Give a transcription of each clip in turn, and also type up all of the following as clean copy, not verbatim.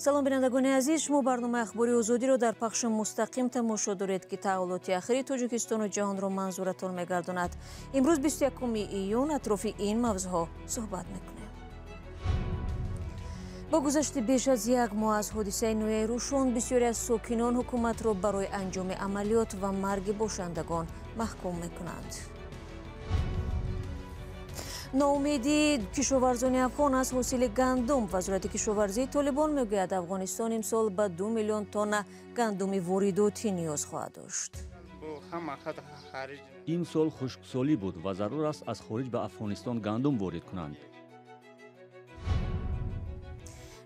Салом, бинандагони азиз, шумо барномаи Ахбори Озодиро дар пахши мустақим тамошо доред, ки таҳаввулоти ахири Тоҷикистону ҷаҳонро манзуратон мегардонад. Имрӯз 21 июн атрофи ин мавзӯъҳо суҳбат мекунем. Бо гузашти беш аз як моҳ аз ҳодисаи ноҳияи Рӯшон, бисёре аз сокинон ҳукуматро барои анҷоми амалиёт ва марги бошандагон маҳкум мекунанд. Ноумедии кишоварзони афғон аз ҳосили гандум. Вазорати кишоварзии Толибон мегӯяд, Афғонистон имсол ба 2 миллион тонна гандуми воридотӣ ниёз хоҳад дошт. Имсол хушксолӣ буд ва зарур аст аз хориҷ ба Афғонистон гандум ворид кунанд.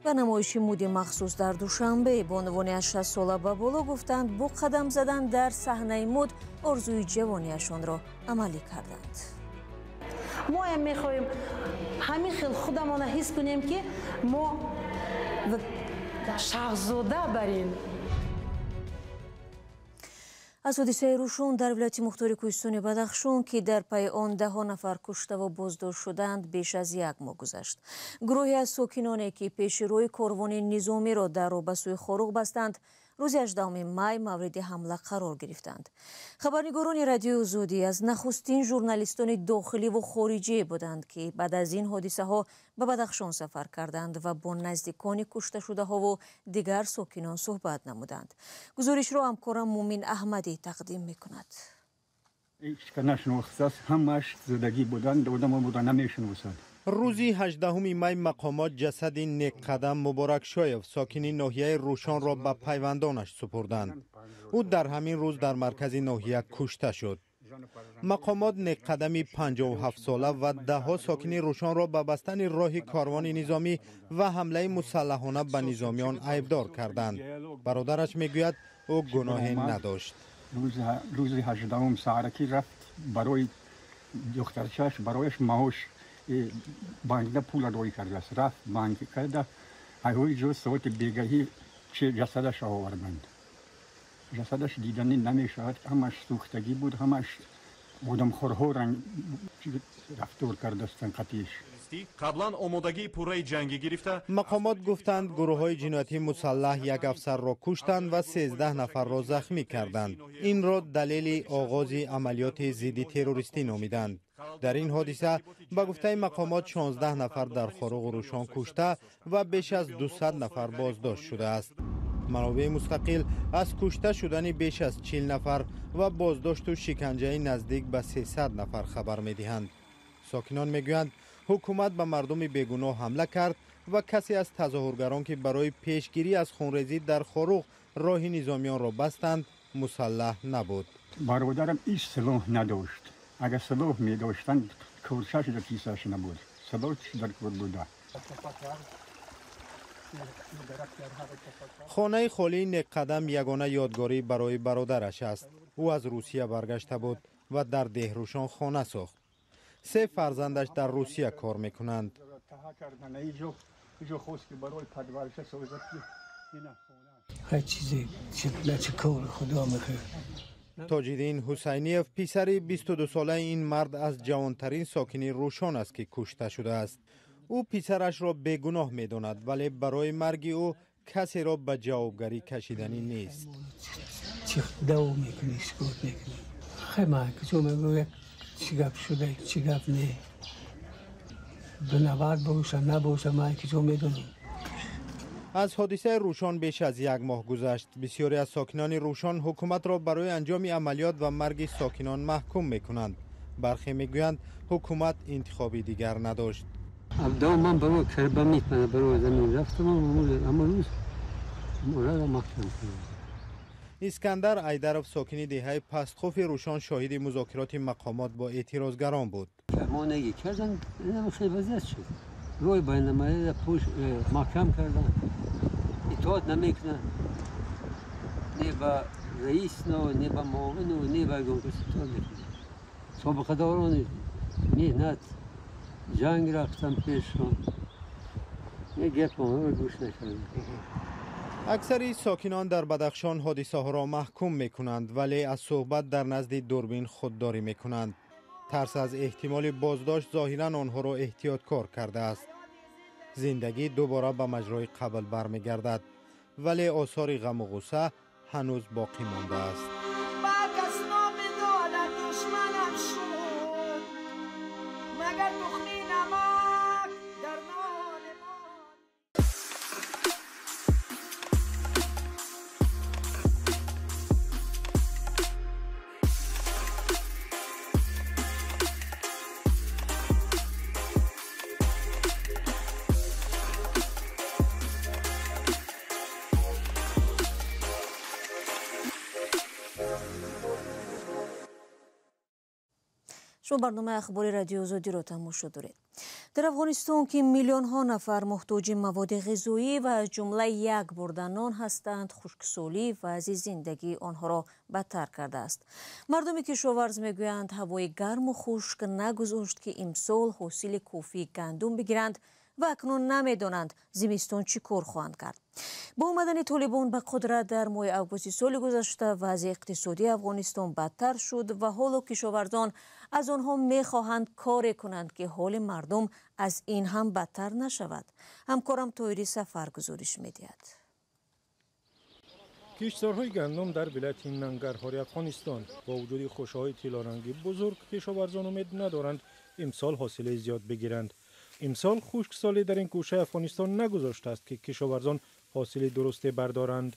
Ва намоиши муди махсус дар Душанбе. Бонувони аз 60 сола ба боло гуфтанд, бо қадам задан дар саҳнаи муд орзуи ҷавониашонро амалӣ карданд. Моям мехоҳем ҳамин хел худамона ҳис кунем, ки мо шаҳзода барем. Аз ҳодисаи Рӯшон дар вилояти мухтори кӯҳистони Бадахшон, ки дар пайи он даҳо нафар куштаву боздошт шуданд, беш аз як моҳ гузашт. Гурӯҳе аз сокиноне, ки пеши рӯи корвони низомиро дар роҳ ба сӯи Хоруғ бастанд, рӯзи 18 май мавриди ҳамла қарор гирифтанд. Хабарнигорони Радиои Озодӣ аз нахустин журналистони дохиливу хориҷӣ буданд, ки баъд аз ин ҳодисаҳо ба Бадахшон сафар карданд ва бо наздикони кушташудаҳову дигар сокинон суҳбат намуданд. Гузоришро ҳамкорам Мумин Аҳмадӣ тақдим мекунад. Ҳамаш зиндагӣ буданд, одамо буда намешиносад. Рӯзи 18 май мақомот ҷасади Некқадам Муборакшоев, сокини ноҳияи Рӯшонро ба пайвандонаш супурданд. Ӯ дар ҳамин рӯз дар маркази ноҳия кушта шуд. Мақомот Некқадами 57-сола ва даҳҳо сокини Рӯшонро ба бастани роҳи корвони низомӣ ва ҳамлаи мусаллаҳона ба низомиён айбдор карданд. Бародараш мегӯяд, ӯ гуноҳе надошт. Рӯзи 18-ум саҳаракӣ рафт барои духтарчааш, барояш маош банкда пул рой кардааст. Рафт банк карда, ҳайҳои ҷо соати бегаҳӣ чи ҷасадаша оварданд. Ҷасадаш диданӣ намешавад, ҳамаш сӯхтагӣ буд, ҳамаш одамхорҳо ранг рафтор кардастанд қатиш. Қаблан омодагии пурраи ҷангӣ гирифта. Мақомот гуфтанд, гурӯҳҳои ҷиноятии мусаллаҳ як афсарро куштанд ва 13 нафарро захмӣ карданд. Инро далели оғози амалиёти зидди террористӣ номиданд. Дар ин ҳодиса, ба гуфтаи мақомот, 16 нафар дар Хоруғу Рӯшон кушта ва беш аз 200 нафар боздошт шудааст. Манобеи мустақил аз кушта шудани беш аз 40 нафар ва боздошту шиканҷаи наздик ба 300 нафар хабар медиҳанд. Сокинон мегӯянд, ҳукумат ба мардуми бегуноҳ ҳамла кард ва касе аз тазоҳургарон, ки барои пешгирӣ аз хунрезӣ дар Хоруғ роҳи низомиёнро бастанд, мусаллаҳ набуд. Бародарам ҳеҷ силоҳ надошт. Агар силоҳ медоштанд, курчаш дар кисаш набуд, силоҳ дар кор буда. Хонаи холии Некқадам ягона ёдгорӣ барои бародараш аст. Ӯ аз Русия баргашта буд ва дар Деҳрӯшон хона сохт. Се фарзандаш дар Русия кор мекунанд. Иҷо хост, ки барои падварша созад, ки ина хона. Ҳар чизе чӣ кори Худо мехоҳад. Тоҷиддин Ҳусайниев, писари 22-солаи ин мард, аз ҷавонтарин сокини Рӯшон аст, ки кушта шудааст. Ӯ писарашро бегуноҳ медонад, вале барои марги ӯ касеро ба ҷавобгарӣ кашиданӣ нест. Чӣ даво мекунӣ, исбот мекунӣ? Хай, ман куҷо мегӯям, чӣ гап шуда, чӣ гап не. Бинавар боша, набоша, ман куҷо медонам? Аз ҳодисаи Рӯшон беш аз як моҳ гузашт. Бисёре аз сокинони Рӯшон ҳукуматро барои анҷоми амалиёт ва марги сокинон маҳкум мекунанд. Бархе мегӯянд, ҳукумат интихоби дигар надошт. Ман барои карба мекунам, барои замин рафтам, аммо рӯз мурада маҳкам кардам. Искандар Айдаров, сокини деҳаи Пастхуфи Рӯшон, шоҳиди музокироти мақомот бо эътирозгарон буд. Монагӣ кардан, хеле вазъият шуд. Роҳи байналмилалиро пуш маҳкам кардан, итоат намекунанд, не ба раис, не ба муовину, не ба ягон кас итоат мекунанд. Собиқадорони меҳнат ҷанг рафтан пешшон, не гап онҳоро гӯш накарданд. Аксари сокинон дар Бадахшон ҳодисаҳоро маҳкум мекунанд, вале аз суҳбат дар назди дурбин худдорӣ мекунанд. Тарс аз эҳтимоли боздошт зоҳиран онҳоро эҳтиёткор кардааст. Зиндагӣ дубора ба маҷрои қабл бармегардад, вале осори ғаму ғусса ҳанӯз боқӣ мондааст. Шумо барномаи ахбори Радиои Озодиро тамошо доред. Дар Афғонистон, ки миллионҳо нафар муҳтоҷи маводи ғизоӣ ва аз ҷумла як бурда нон ҳастанд, хушксолӣ вазъи зиндагии онҳоро бадтар кардааст. Мардуми кишоварз мегӯянд, ҳавои гарму хушк нагузошт, ки имсол ҳосили кофии гандум бигиранд ва акнун намедонанд зимистон чӣ кор хоҳанд кард. Бо омадани Толибон ба қудрат дар моҳи августи соли гузашта вазъи иқтисодии Афғонистон бадтар шуд ва ҳоло кишоварзон аз онҳо мехоҳанд коре кунанд, ки ҳоли мардум аз ин ҳам бадтар нашавад. Ҳамкорам Тоири Сафар гузориш медиҳад. Киштзорҳои гандум дар вилояти Нангарҳори Афғонистон бо вуҷуди хушаҳои тиллоранги бузург, кишоварзон умед надоранд имсол ҳосили зиёд бигиранд. Имсол хушксолӣ дар ин гӯшаи Афғонистон нагузоштааст, ки кишоварзон ҳосили дурусте бардоранд.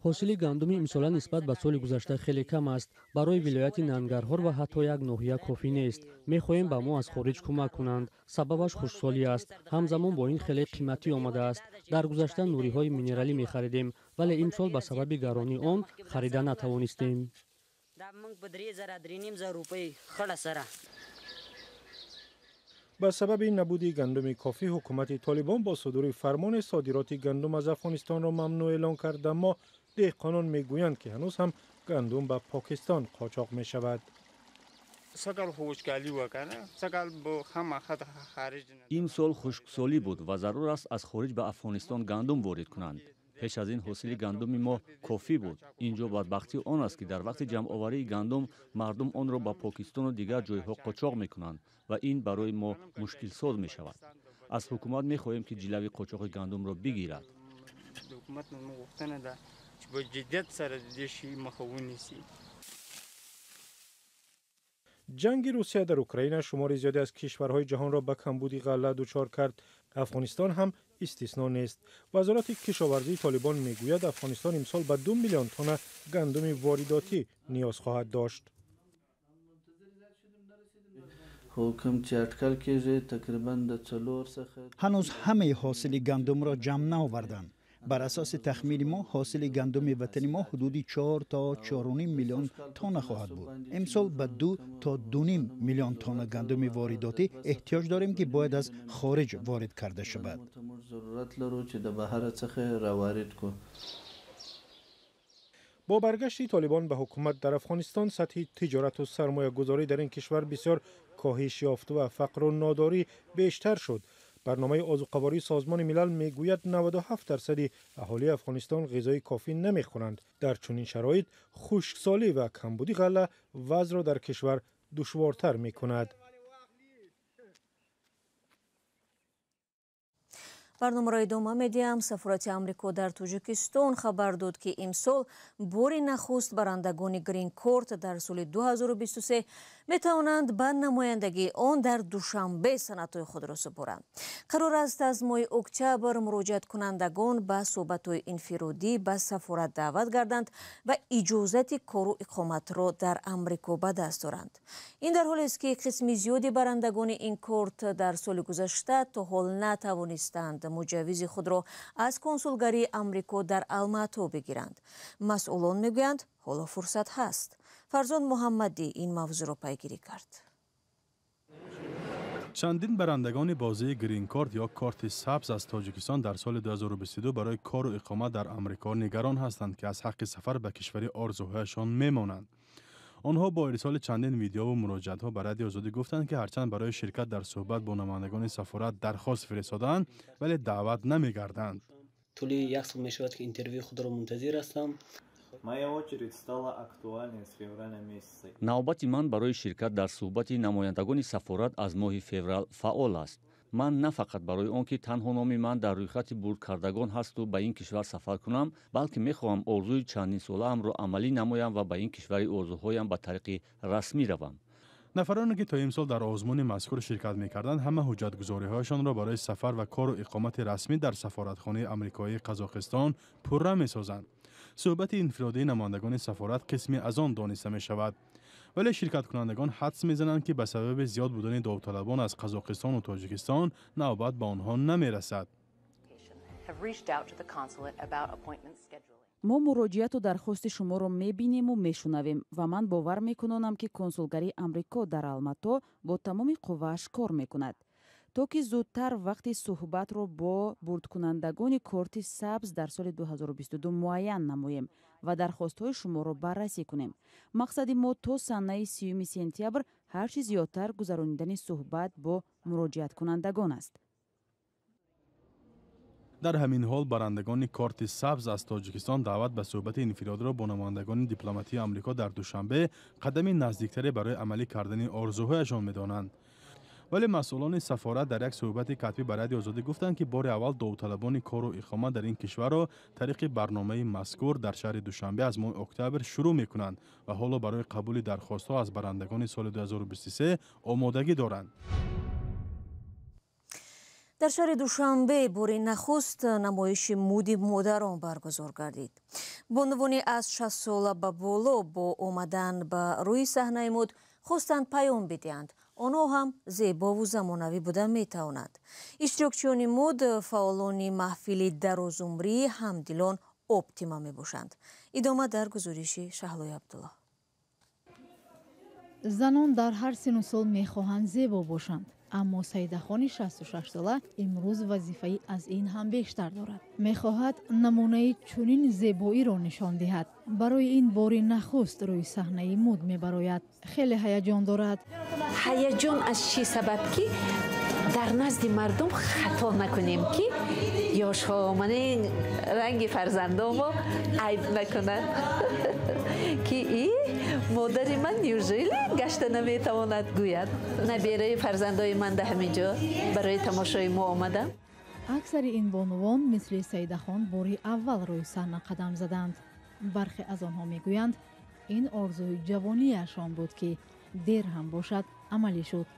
Ҳосили гандуми имсола нисбат ба соли гузашта хеле кам аст. Барои вилояти Нангарҳор ва ҳатто як ноҳия кофӣ нест. Мехоҳем ба мо аз хориҷ кӯмак кунанд. Сабабаш хушксолӣ аст. Ҳамзамон бо ин хеле қиматӣ омадааст. Дар гузашта нуриҳои минералӣ мехаридем, вале имсол ба сабаби гаронии он харида натавонистем. Ба сабаби набуди гандуми кофӣ, ҳукумати Толибон бо судури фармони содироти гандум аз Афғонистонро мамнӯъ эълон кард, аммо деҳқонон мегӯянд, ки ҳанӯз ҳам гандум ба Покистон қочоқ мешавад. Имсол хушксолӣ буд ва зарур аст аз хориҷ ба Афғонистон гандум ворид кунанд. Пеш аз ин ҳосили гандуми мо кофӣ буд. Инҷо бадбахтӣ он аст, ки дар вақти ҷамъоварии гандум мардум онро ба Покистону дигар ҷойҳо қочоқ мекунанд ва ин барои мо мушкилсоз мешавад. Аз ҳукумат мехоҳем, ки ҷилави қочоқи гандумро бигирад. Ҷанги Русия дар Украина шумори зиёде аз кишварҳои ҷаҳонро ба камбуди ғалла дучор кард. Афғонистон ҳам истисно нест. Вазорати кишоварзии Толибон мегӯяд, Афғонистон имсол ба 2 миллион тонна гандуми воридотӣ ниёз хоҳад дошт. Ҳанӯз ҳамаи ҳосили гандумро ҷамъ наоварданд. Бар асоси тахмини мо, ҳосили гандуми ватани мо ҳудуди 4 то 4,5 миллион тонна хоҳад буд. Имсол ба 2 то 2,5 миллион тонна гандуми воридотӣ эҳтиёҷ дорем, ки бояд аз хориҷ ворид карда шавад. Бо баргашти Толибон ба ҳукумат дар Афғонистон, сатҳи тиҷорату сармоягузорӣ дар ин кишвар бисёр коҳиш ёфт ва фақру нодорӣ бештар шуд. Барномаи озуқавории Созмони Милал мегӯяд, 97% аҳолии Афғонистон ғизои кофӣ намехӯранд. Дар чунин шароит хушксолӣ ва камбуди ғалла вазъро дар кишвар душвортар мекунад. Барномаро идома медиҳам. Сафорати Амрико дар Тоҷикистон хабар дод, ки имсол бори нахуст барандагони грин-корт дар соли 2023 метавонанд ба намояндагии он дар Душанбе санадҳои худро супоранд. Қарор аст, аз моҳи октябр муроҷиаткунандагон ба суҳбатҳои инфиродӣ ба сафорат даъват гарданд ва иҷозати кору иқоматро дар Амрико ба даст доранд. Ин дар ҳолест, ки қисми зиёди барандагони ин корт дар соли гузашта то ҳол натавонистанд муҷаввизи худро аз консулгарии Амрико дар Алмато бигиранд. Масъулон мегӯянд, ҳоло фурсат ҳаст. Фарзон Муҳаммадӣ ин мавзӯъро пайгирӣ кард. Чандин барандагони бозии грин-корт ё корти сабз аз Тоҷикистон дар соли 2022 барои кору иқомат дар Амрико нигарон ҳастанд, ки аз ҳаққи сафар ба кишвари орзуҳояшон мемонанд. Онҳо бо ирсоли чандин видеову муроҷиатҳо ба Радиои Озодӣ гуфтанд, ки ҳарчанд барои ширкат дар суҳбат бо намояндагони сафорат дархост фиристодаанд, вале даъват намегарданд. Тӯли як сол мешавад, ки интервюи худро мунтазир ҳастам. Моя очередь стала актуальной с февраля месяца. Навбати ман барои ширкат дар суҳбати намояндагони сафорат аз моҳи феврал фаъол аст. Ман на фақат барои он ки танҳо номи ман дар рӯйхати бурдкардагон ҳасту ба ин кишвар сафар кунам, балки мехоҳам орзуи чандинсолаамро амалӣ намоям ва ба ин кишвари орзуҳоям ба тариқи расмӣ равам. Нафароне ки то имсол дар озмуни мазкур ширкат мекарданд, ҳама ҳуҷҷатгузориҳояшонро барои сафар ва кору иқомати расмӣ дар сафоратхонаи амрикоии Қазоқистон пурра месозанд. Суҳбати инфиродии намояндагони сафорат қисме аз он дониста мешавад. Вале ширкаткунандагон ҳадс мезананд, ки ба сабаби зиёд будани довталабон аз Қазоқистону Тоҷикистон навбат ба онҳо намерасад. Мо муроҷиату дархости шуморо мебинему мешунавем ва ман бовар мекунонам, ки консулгарии Амрико дар Алмато бо тамоми қуввааш кор мекунад, то ки зудтар вақти суҳбатро бо бурдкунандагони корти сабз дар соли 2022 муайян намоем ва дархостҳои шуморо баррасӣ кунем. Мақсади мо то санаи 30 сентябр ҳар чӣ зиёдтар гузаронидани суҳбат бо муроҷиаткунандагон аст. Дар ҳамин ҳол барандагони корти сабз аз Тоҷикистон даъват ба суҳбати инфиродиро бо намояндагони дипломатии Амрико дар Душанбе қадами наздиктаре барои амалӣ кардани орзуҳояшон медонанд. Вале масъулони сафорат дар як суҳбати катбӣ ба Радиои Озодӣ гуфтанд, ки бори аввал довталабони кору иқомат дар ин кишварро тариқи барномаи мазкур дар шаҳри Душанбе аз моҳи октябр шурӯъ мекунанд ва ҳоло барои қабули дархостҳо аз барандагони соли 2023 омодагӣ доранд. Дар шаҳри Душанбе бори нахуст намоиши муди модарон баргузор гардид. Бонувони аз 6 сола ба боло бо омадан ба рӯи саҳнаи муд хостанд паём бидиҳанд. Онҳо ҳам зебову замонавӣ буда метавонанд. Иштирокчиёни муд фаъолони маҳфили дарозумрии ҳамдилон Оптима мебошанд. Идома дар гузориши Шаҳлои Абдуллоҳ. Занон дар ҳар сину сол мехоҳанд зебо бошанд. Аммо Саидахони 66сола имрӯз вазифаи аз ин ҳам бештар дорад. Мехоҳад намунаи чунин зебоиро нишон диҳад. Барои ин бори нахуст рӯи саҳнаи муд мебарояд. Хеле ҳаяҷон дорад. Ҳаяҷон аз чӣ сабаб, ки дар назди мардум хато накунем, ки ёшҳо мана ранги фарзандомо айб накунанд, ки и модари ман неужели гашта наметавонад гӯяд. Набераи фарзандои ман да ҳамин ҷо барои тамошои мо омадам. Аксари ин бонувон мисли Саидахон бори аввал рӯи саҳна қадам заданд. Бархе аз онҳо мегӯянд, ин орзуи ҷавонияшон буд, ки дер ҳам бошад амалӣ шуд.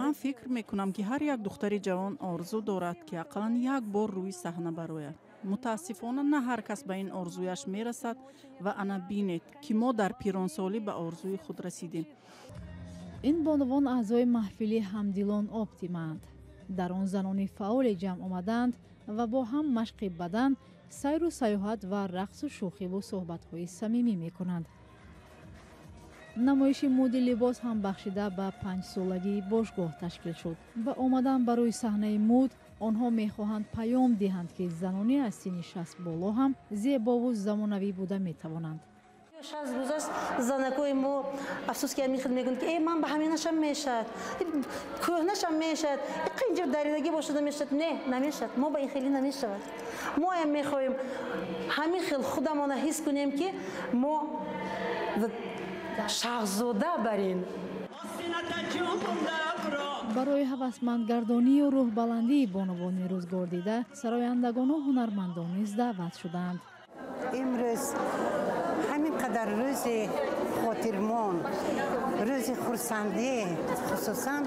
Ман фикр мекунам, ки ҳар як духтари ҷавон орзу дорад, ки ақаллан як бор рӯи саҳна барояд. Мутаассифона, на ҳар кас ба ин орзуяш мерасад ва ана бинед, ки мо дар пиронсолӣ ба орзуи худ расидем. Ин бонувон аъзои маҳфили ҳамдилон Оптимаанд. Дар он занони фаъоле ҷамъ омадаанд ва бо ҳам машқи бадан, сайру сайёҳат ва рақсу шӯхиву суҳбатҳои самимӣ мекунанд. Намоиши муди либос ҳам бахшида ба 5-солагии бошгоҳ ташкил шуд. Ба омадан ба рӯи саҳнаи муд онҳо мехоҳанд паём диҳанд, ки занони аз синни 60 боло ҳам зебову замонавӣ буда метавонанд. 60 рӯз аст занакои мо афсӯс ки ҳамин хел мегӯянд, ки э ман ба ҳаминашам мешавад, кӯҳнашам мешавад, инҷо даридагӣ бошада мешавад. Не, намешавад. Мо ба ин хеле намешавад. Моям мехоҳем ҳамин хел худамона ҳис кунем, ки мо шаҳзода барин. Барои ҳавасмандгардонию рӯҳбаландии бонувони рӯзгордида сарояндагону ҳунармандон низ даъват шуданд. Имрӯз ҳамин қадар рӯзи хотирмон, рӯзи хурсандӣ, хусусан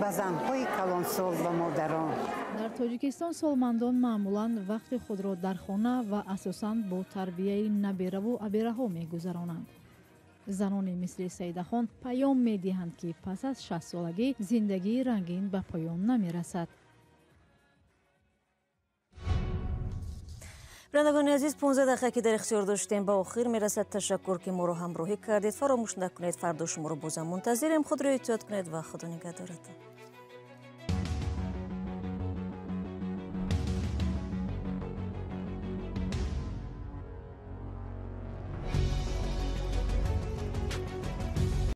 ба занҳои калонсол ва модарон. Дар Тоҷикистон солмандон маъмулан вақти худро дар хона ва асосан бо тарбияи набераву абераҳо мегузаронанд. Занони мисли Саидахон паём медиҳанд, ки пас аз 60-солагӣ зиндагии рангин ба поён намерасад. Бинандагони азиз, 15 дақиқа ки дар ихтиёр доштем ба охир мерасад. Ташаккур, ки моро ҳамроҳӣ кардед. Фаромӯш накунед, фардо шуморо бозам мунтазирем. Худро эҳтиёт кунед ва Худо нигаҳдоратон.